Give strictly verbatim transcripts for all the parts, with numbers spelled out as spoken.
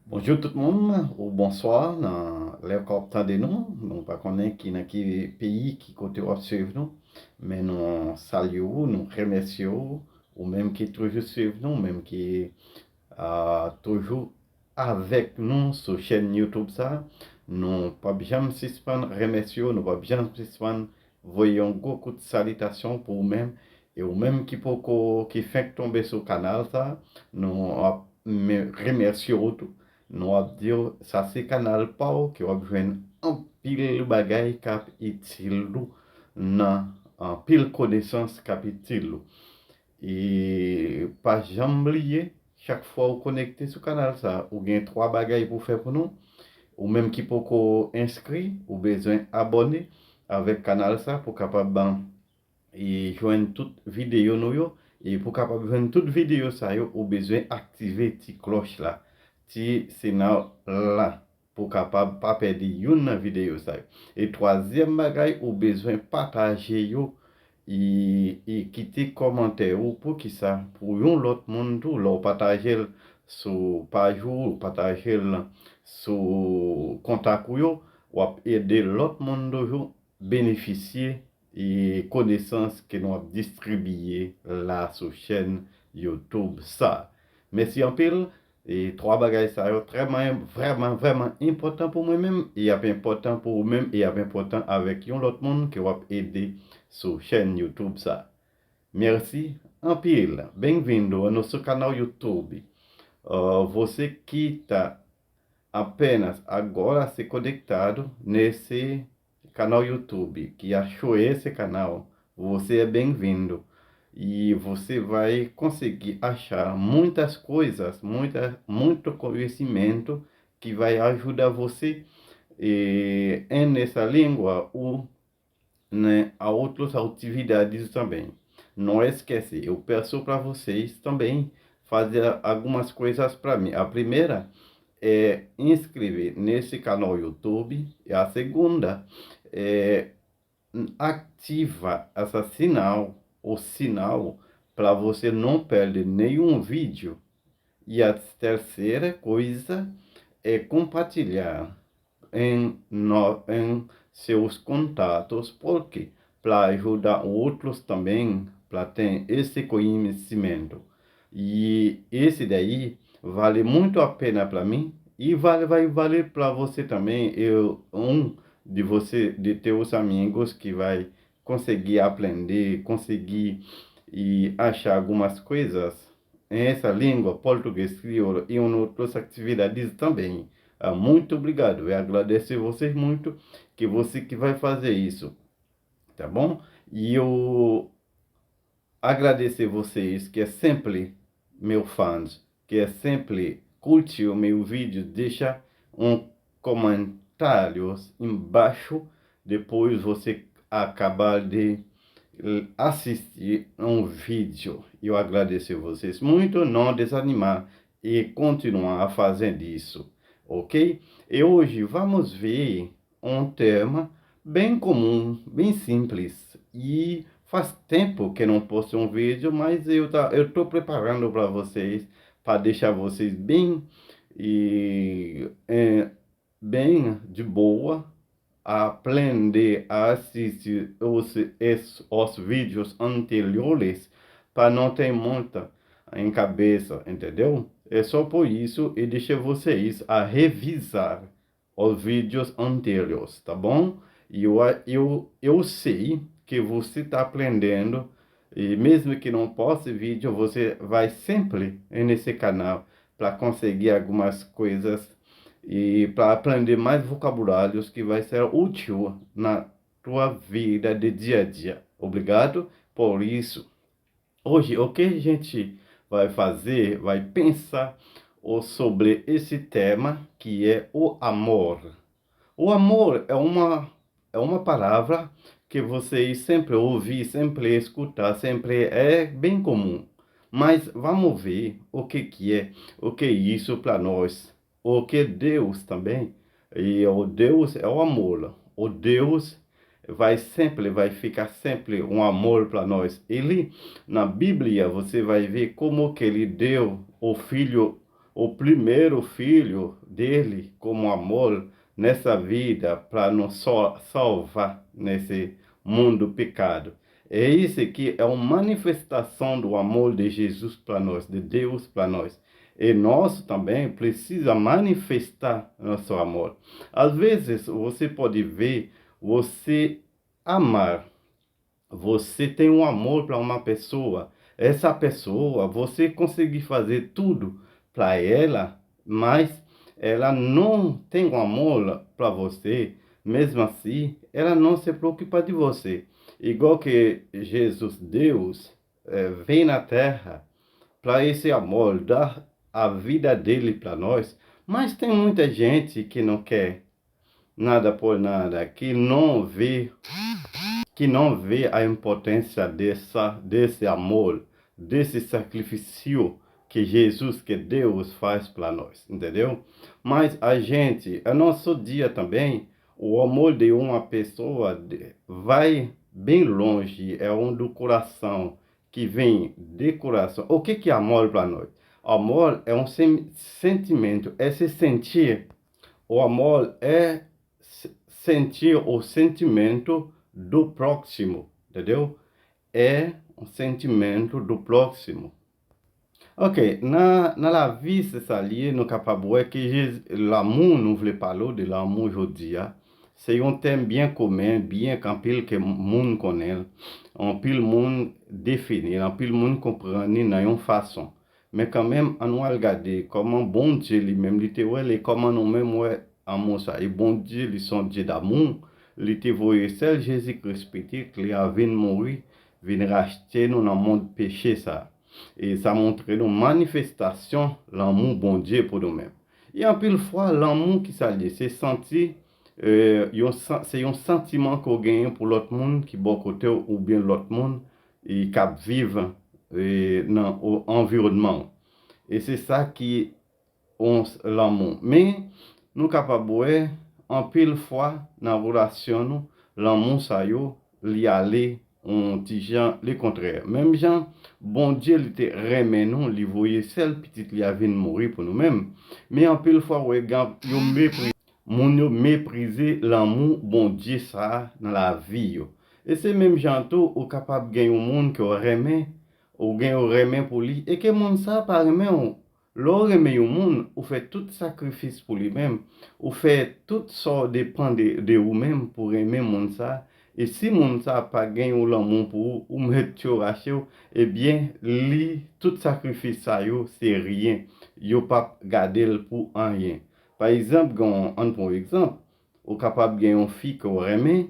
Bonjou tout moun, ou bonswa, nan lè ke w ap tande nou. Nou pa konnen ki nan ki peyi, ki kote w ap swiv nou, men nou salye w, nou remèsye w, ou menm ki toujou swiv nou, ou menm ki, a, toujou avèk nou sou chèn YouTube sa. Nou p ap janm sispann remèsye w, nou p ap janm sispann voye yon gwo kout salitasyon pou ou menm. E ou menm ki poko, ki fenk tonbe sou kanal sa, nou ap me-, remèsye w tou. Nou ap di w, sa se kanal pa w ke w ap jwenn anpil bagay k ap itil ou nan anpil konesans k ap itil ou. E pa janm bliye, chak fwa ou konekte sou kanal sa, ou gen twa bagay pou fè pou nou. Ou menm ki poko enskri, ou bezwen abòne avèk kanal sa pou kapab, ban, e jwenn tout videyo nou yo. E pou kapab jwenn tout videyo sa yo, ou bezwen aktive ti klòch la, ti siyal la, pou kapab pa pèdi youn nan videyo sa yo. E twazyèm bagay, ou bezwen pataje yo, e, e kite kòmantè ou. Poukisa? Pou yon lòt moun tou, lè w pataje l sou paj ou, ou pataje l sou kontak ou yo, w ap ede lòt moun toujou benefisye e konesans ke nou ap distribiye la sou chèn YouTube sa. Mèsi anpil. E twa bagay sa yo trè, vrèman, vrèman enpòtan pou mwen menm, e y ap enpòtan pou ou menm, e y ap enpòtan avèk yon lòt moun ke w ap ede sou chèn YouTube sa. Mèsi anpil. Bem-vindo ao nosso canal YouTube. Ah, você que está apenas agora se conectado nesse canal YouTube, que achou esse canal, você é bem-vindo. E você vai conseguir achar muitas coisas, muita, muito conhecimento que vai ajudar você, eh, nessa língua ou, né, a outras atividades também. Não esquece, eu peço para vocês também fazer algumas coisas para mim. A primeira é inscrever nesse canal YouTube. E a segunda é ativa essa sinal, o sinal, para você não perder nenhum vídeo. E a terceira coisa é compartilhar em, no, em seus contatos, porque para ajudar outros também, para ter esse conhecimento. E esse daí vale muito a pena para mim e vale, vai valer para você também. Eu, um de você, de teus amigos que vai conseguir aprender, conseguir e achar algumas coisas em essa língua, português, crioulo e em outras atividades também. Ah, muito obrigado. Eu agradeço vocês muito, que você que vai fazer isso, tá bom? E eu agradecer vocês que é sempre meu fãs, que é sempre curtiu meu vídeo, deixa um comentário embaixo depois você acabar de assistir um vídeo. Eu agradeço vocês muito, não desanimar e continuar fazendo isso, ok? E hoje vamos ver um tema bem comum, bem simples. E faz tempo que não posto um vídeo, mas eu tá, eu tô preparando para vocês, para deixar vocês bem e é, bem de boa, aprender a assistir os, es- os vídeos anteriores para não ter muita em cabeça, entendeu? É só por isso e deixa vocês a revisar os vídeos anteriores, tá bom? E eu, eu, eu sei que você está aprendendo, e mesmo que não poste vídeo, você vai sempre nesse canal para conseguir algumas coisas e para aprender mais vocabulários que vai ser útil na tua vida de dia a dia. Obrigado por isso. Hoje, o que a gente vai fazer, vai pensar o- sobre esse tema que é o amor. O amor é uma, é uma palavra que vocês sempre ouvem, sempre escutam, sempre é bem comum. Mas vamos ver o que que é, o que é isso para nós. O que Deus também, e o Deus é o amor. O Deus vai sempre, vai ficar sempre um amor para nós. Ele, na Bíblia, você vai ver como que ele deu o Filho O primeiro Filho dele como amor nessa vida para nos so- salvar nesse mundo pecado. É isso aqui é uma manifestação do amor de Jesus para nós, de Deus para nós. E nós também precisa manifestar nosso amor. Às vezes você pode ver você amar, você tem um amor para uma pessoa. Essa pessoa, você consegue fazer tudo para ela, mas ela não tem um amor para você. Mesmo assim, ela não se preocupa de você. Igual que Jesus, Deus, eh, vem na terra para esse amor, dar a vida dele para nós. Mas tem muita gente que não quer nada por nada, que não vê, que não vê a importância dessa, desse amor, desse sacrifício que Jesus, que Deus faz para nós, entendeu? Mas a gente, é nosso dia também, o amor de uma pessoa de- vai bem longe, é um do coração, que vem de coração. O que que é amor para nós? Amor é um sen- sentimento, é se sentir. O amor é se- sentir o sentimento do próximo, entendeu? É um sentimento do próximo. Ok, nan, nan lavi se sa l ye, nou kapab wè ke Jezi, lanmou, nou vle pale w de lanmou jodi a. Se yon tèm byen komen, byen k anpil ke moun konnen l. Anpil moun defini l, anpil moun konprann li nan yon fason. Men kanmenm, ann nou al gade kòman Bondye li menm li te wè l e kòman nou menm wè lanmou sa. E Bondye li se yon Dye damou, li te voye sèl Jezi Kris pitit li a vin mouri, vin rachte nou nan mond peche sa. E sa montre nou manifestasyon lanmou Bondye pou nou menm. E anpil fwa, lanmou ki sa l ye? Se santi, eh, yon san- se yon santiman ke w genyen pou lòt moun ki bò kote w oubyen lòt moun e k ap viv, eh, nan o- anviwònman w. E se sa ki yon s- lanmou. Men, nou kapab wè, anpil fwa, nan relasyon nou, lanmou sa yo, li ale yon ti jan lekontrè. Menm jan Bondye li te renmen nou, li voye sèl pitit li a vin mouri pou nou menm. Men anpil fwa, w wè, gen- yo mepri- moun yo meprize lanmou Bondye sa a nan lavi yo. E se menm jan tou, ou kapab gen yon moun ke w renmen, ou gen yon renmen pou li, e ke moun sa a pa renmen w. Lè w renmen yon moun, ou fè tout sakrifis pou li menm, ou fè tout sa w depann de, de ou menm pou renmen moun sa a. E si moun sa a pa gen yon lanmou pou ou, ou mèt tyo rache w, ebyen, li, tout sakrifis sa yo, se ryen. Yo p ap gade l pou anyen. Pa egzanp, gen, ann pran yon egzanp, ou kapab gen yon fi ke w renmen,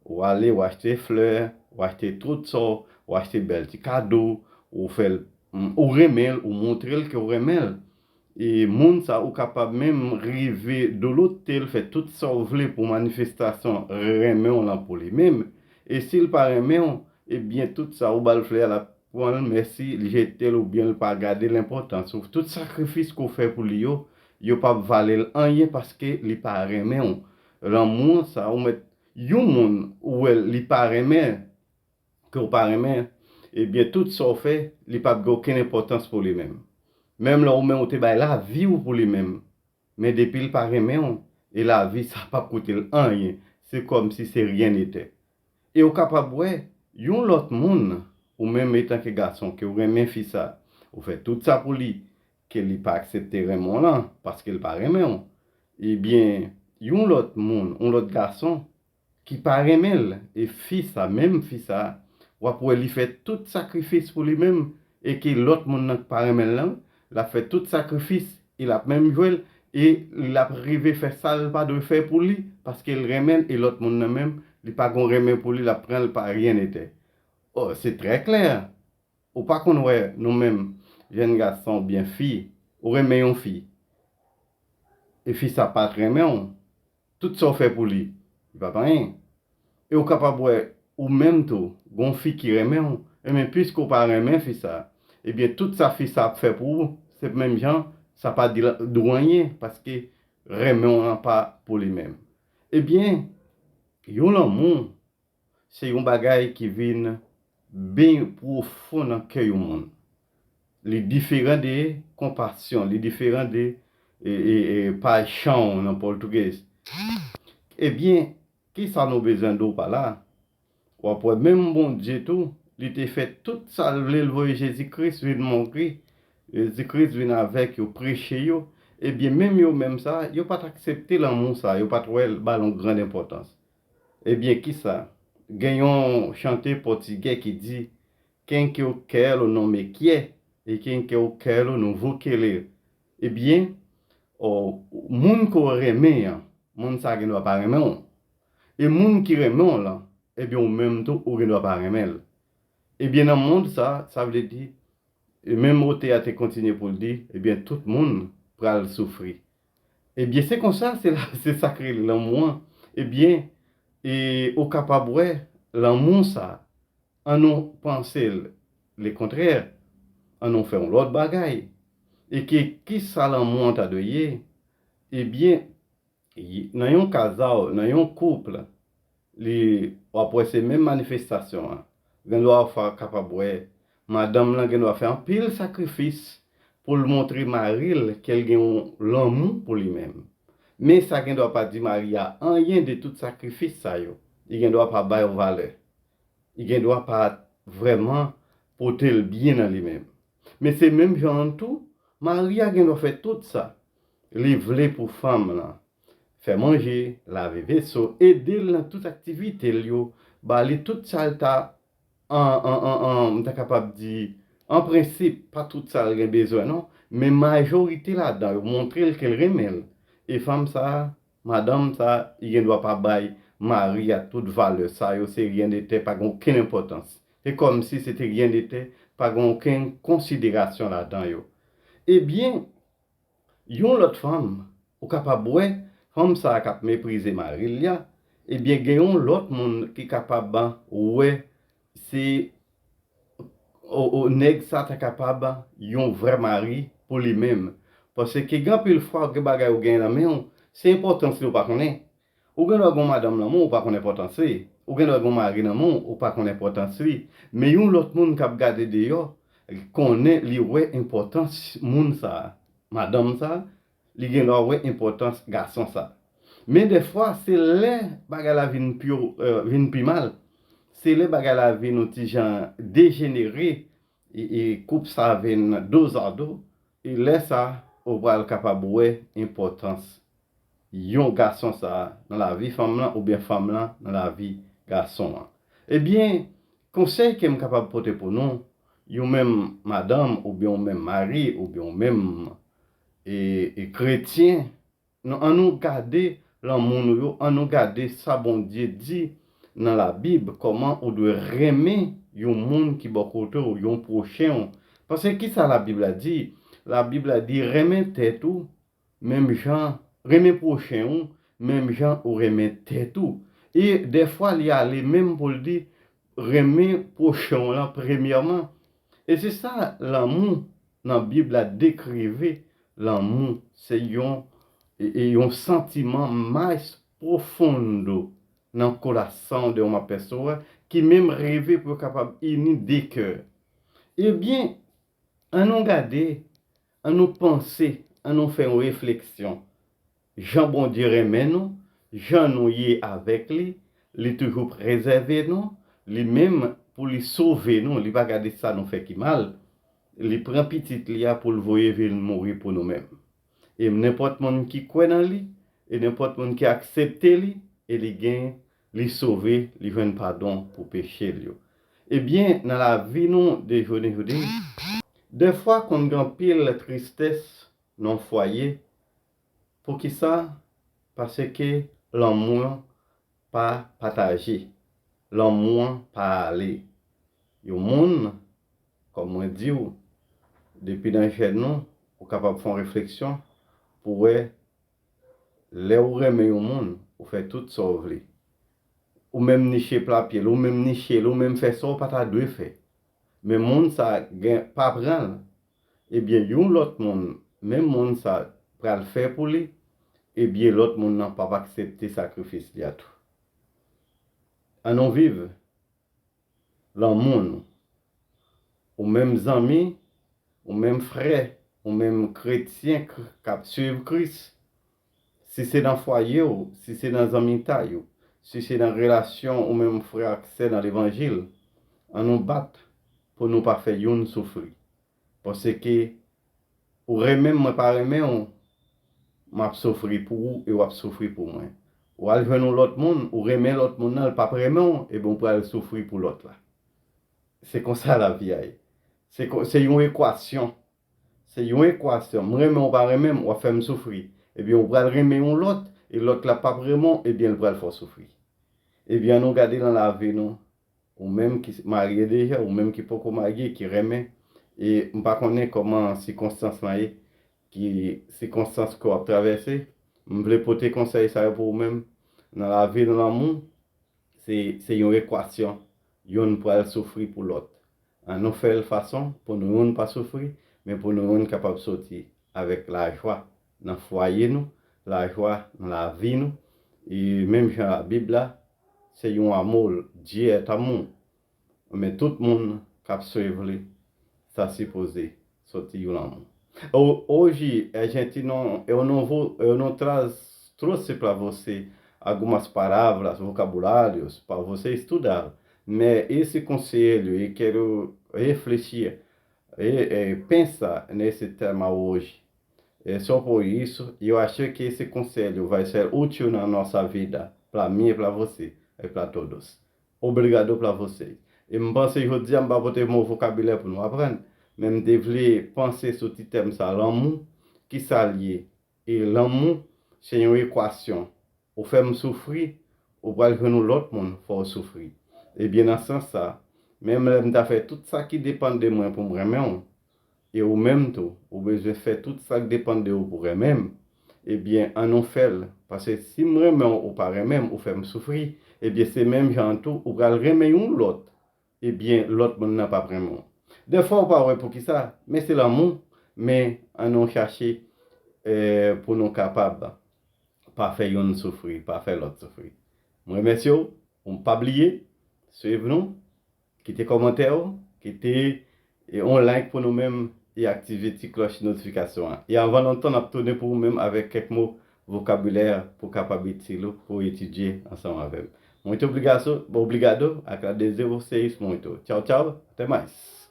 ou ale, ou achte flè, ou achte tout sa, ou achte bèl ti kado, ou fè l, ou renmen l, ou montre l ke w renmen l. E moun sa, ou kapab menm rive dolote l, fè tout sa w vle pou manifestasyon renmen w lan pou li menm. E si l pa renmen w, ebyen, tout sa, ou ba l flè a, l ap pran l, mèsi, li jete l oubyen l pa gade l enpòtans. Tout sakrifis ke w fè pou li yo, yo p ap vale l anyen paske li pa renmen w. Lanmou sa, ou mèt yon moun ou wè li pa renmen, ke w pa renmen, ebyen, tout sa w fè, li p ap gen okenn enpòtans pou li menm. Menm lè ou menm ou te bay lavi w pou li menm, men depi l pa renmen w, e lavi sa p ap koute l anyen, se kòmsi se ryen netè. E w kapab wè, yon lòt moun, ou menm etanke gason, ke w renmen fi sa, ou fè tout sa pou li, ke li pa aksepte renmen w lan, paske l pa renmen w, ebyen, yon lòt moun, yon lòt gason, ki pa renmen l, e fi sa, menm fi sa, w ap wè li fè tout sakrifis pou li menm, e ke lòt moun nan k pa renmen l lan, l ap fè tout sakrifis, e l ap menm jwe l, e l ap rive fè sa l pa dwe fè pou li, paske l renmen l, e lòt moun nan menm, li pa gon renmen pou li, l ap pran l pa ryen netè. O, se trè klè. Ou pa konn wè nou menm, jèn gason oubyen fi, ou renmen yon fi, e fi sa pa t renmen w, tout sa w fè pou li, li p ap anyen. E ou kapab wè, ou menm tou, gon fi ki renmen w, enben, piske w pa renmen fi sa, ebyen, tout sa fi sa ap fè pou ou, se menm jan, sa pa di l, di w anyen, paske renmen w lan pa pou li menm. Ebyen, yon lanmou, se yon bagay ki vin byen pwofon nan kè yon moun. Li diferan de konpasyon, li diferan de e, e, e, paixão nan pòtugèz. Ebyen, ki sa nou bezwen di w pa la? W ap wè menm Bondye tou, li te fè tout sa l vle, l voye Jezi Kris vin mouri, Jezi Kris vin avèk yo, preche yo. Ebyen, menm yo menm sa, yo pa t aksepte lanmou sa, yo pa t wè l, ba l yon grann enpòtans. Ebyen, ki sa? Gen yon chante pòtigè ki di, Quem que eu quero não me quer, e quem que eu quero não vou querer. Ebyen, o, moun ke w renmen an, moun sa gen dwa pa renmen w. E moun ki renmen w lan, ebyen, ou menm tou, ou gen dwa pa renmen l. Ebyen, nan mond sa, sa vle di, e menm otè a te kontinye pou l di, ebyen, tout moun pral soufri. Ebyen, se konsa, se la, se sa k rele lanmou an. Ebyen, e ou kapab wè lanmou sa, an nou panse l lekontrè, an nou fè yon lòt bagay. E ke ki sa lanmou an ta dwe ye? Ebyen, nan yon kazal, nan yon koup, li, w ap wè se menm manifestasyon an. Gen dwa w kapab wè madanm lan gen dwa fè anpil sakrifis pou l montre mari l ke l gen yon lanmou pou li menm. Men sa gen dwa pa di mari a anyen de tout sakrifis sa yo. Li gen dwa pa ba yo valè. Li gen dwa pa vrèman pote l byen nan li menm. Men se menm jan an tou, mari a gen dwa fè tout sa li vle pou fanm lan. Fè manje, lave veso, ede l nan tout aktivite l yo, ba li tout sa l ta, an, an, an, an, m ta kapab di, an prensip, pa tout sa l gen bezwen non, men majorite ladan yo montre l ke l renmen l. E fanm sa a, madanm sa a, li gen dwa pa bay mari a tout valè sa yo, se ryen de tè, pa gen okenn enpòtans. Se kòmsi se te ryen de tè, pa gen okenn konsiderasyon ladan yo. Ebyen, yon lòt fanm, ou kapab wè, fanm sa a k ap meprize mari l la, ebyen, gen yon lòt moun ki kapab wè se o, o, nèg sa ta kapab yon vrè mari pou li menm. Paske gen anpil fwa, gen bagay ou gen nan men w, se enpòtans li ou pa konnen. Ou gen dwa gen yon madanm nan men w, ou pa konn enpòtans li. Ou gen dwa gen yon mari nan men w, ou pa konn enpòtans li. Men yon lòt moun k ap gade deyò, konnen, li wè enpòtans moun sa a, madanm sa a, li gen dwa wè enpòtans gason sa a. Men dèfwa, se lè bagay la vin pi, vin pi mal, se lè bagay la vin yon ti jan dejenere, e, e koup sa vin dozado, e lè sa, ou pral kapab wè enpòtans yon gason sa nan lavi fanm lan oubyen fanm lan nan lavi gason an. Ebyen, konsèy ke m kapab pote pou nou, yon menm madanm oubyen yon menm mari oubyen yon menm e, e kretyen, nou, an nou gade lanmou nou yo, an nou gade sa Bondye di nan Labib, kòman ou dwe renmen yon moun ki bò kote w, yon pwochen w. Paske ki sa Labib la di? Labib la di, renmen tèt ou, menm jan, renmen pwochen w, menm jan ou renmen tèt ou. E dèfwa, li ale menm pou l di, renmen pwochen w lan premyèman. E se sa lanmou nan Bib la dekrive lanmou. Se yon, e, e yon santiman mais profundo nan coração de uma pessoa ki menm rive pou yo kapab ini de kè. Ebyen, an nou gade, an nou panse, an nou fè yon refleksyon. Jan Bondye renmen nou, jan nou ye avèk li, li toujou prezève nou, li menm pou li sove nou, li pa gade sa nou fè ki mal, li pran pitit li a pou l voye vin mouri pou nou menm. E nenpòt moun ki kwè nan li, e nenpòt moun ki aksepte li, e li gen, li sove, li jwenn padon pou peche l yo. Ebyen, nan lavi nou de jounen jodi, dèfwa konn gen anpil tristès nan fwaye. Poukisa? Paske lanmou an pa pataje. Lanmou an pa ale. Yon moun, kòm mwen di w, depi nan jèn ou, ou kapab fè yon refleksyon pou wè lè ou renmen yon moun, ou fè tout sa w vle. Ou menm niche pla pye l, ou menm niche l, ou menm fè sa w pa ta dwe fè. Men moun sa gen pa pran l, ebyen yon lòt moun, menm moun sa pral fè pou li, ebyen lòt moun nan p ap aksepte sakrifis li a tou. An nou viv lanmou nou. Ou menm zanmi, ou menm frè, ou menm kretyen k ap suiv Kris, si se nan fwaye w, si se nan zanmitay ou, si se nan relasyon ou menm frè ak sè nan levanjil, ann nou bat pou nou pa fè youn soufri. Paske ou renmen m, mwen pa renmen w, m ap soufri pou ou e w ap soufri pou mwen. Ou al jwenn yon lòt moun, ou renmen lòt moun nan, l p ap renmen w, ebyen ou pral soufri pou lòt la. Se konsa lavi a ye. Se, se yon ekwasyon. Se yon ekwasyon. M renmen w pa renmen m, w ap fè m soufri. Ebyen, ou pral renmen yon lòt, e lòt la p ap renmen w, ebyen, l pral fè w soufri. Ebyen, ann nou gade nan lavi nou, ou menm ki marye deja, ou menm ki poko marye, ki renmen, e m pa konnen kòman sikonstans lan ye, ki sikonstans ke w ap travèse, m vle pote konsèy sa yo pou ou menm. Nan lavi, nan lanmou, se, se yon ekwasyon. Youn pral soufri pou lòt. Ann nou fè l fason pou nou youn pa soufri, men pou nou youn kapab soti avèk lajwa nan fwaye nou, lajwa nan lavi nou. E menm jan Labib la, se yon amou, Dieu est amour. Men tout moun k ap swiv li, sa sipoze soti yon lanmou. Hoje a gente não, eu não vou, eu não traz, trouxe para você algumas palavras, vocabulários para você estudar, mas esse conselho, e quero refletir, e, e pensa nesse tema hoje. É só por isso, e eu achei que esse conselho vai ser útil na nossa vida, para mim e para você, e para todos. Obrigado para vocês. E m panse jodi a m pa pote mo vokabilè pou nou aprann, men m te vle panse sou ti tèm sa, lanmou, ki sa l ye? E lanmou, se yon ekwasyon. Ou fè m soufri, ou pral jwenn yon lòt moun fè w soufri. Ebyen, nan sans sa, menm lè m ta fè tout sa ki depann de mwen pou m renmen w, e ou menm tou, ou bezwen fè tout sa k depann de ou pou renmen m, ebyen, ann nou fè l. Paske si m renmen w, ou pa renmen m, ou fè m soufri, ebyen, se menm jan an tou, ou pral renmen yon lòt, ebyen, lòt moun nan p ap renmen w. Dèfwa, ou pa wè poukisa, men se lanmou, men ann nou chache, eh, pou nou kapab pa fè youn soufri, pa fè lòt soufri. M remèsye w, ou pa bliye, swiv nou, kite kòmantè w, kite, e, yon like pou nou menm, e aktive ti klòch notifikasyon an. E anvan lontan, n ap tounen pou ou menm avèk kèk mo vokabilè pou kapab itil ou, pou etidye ansanm avè m. Muito obrigado, obrigado, agradeço vocês muito. Tchau, tchau, até mais.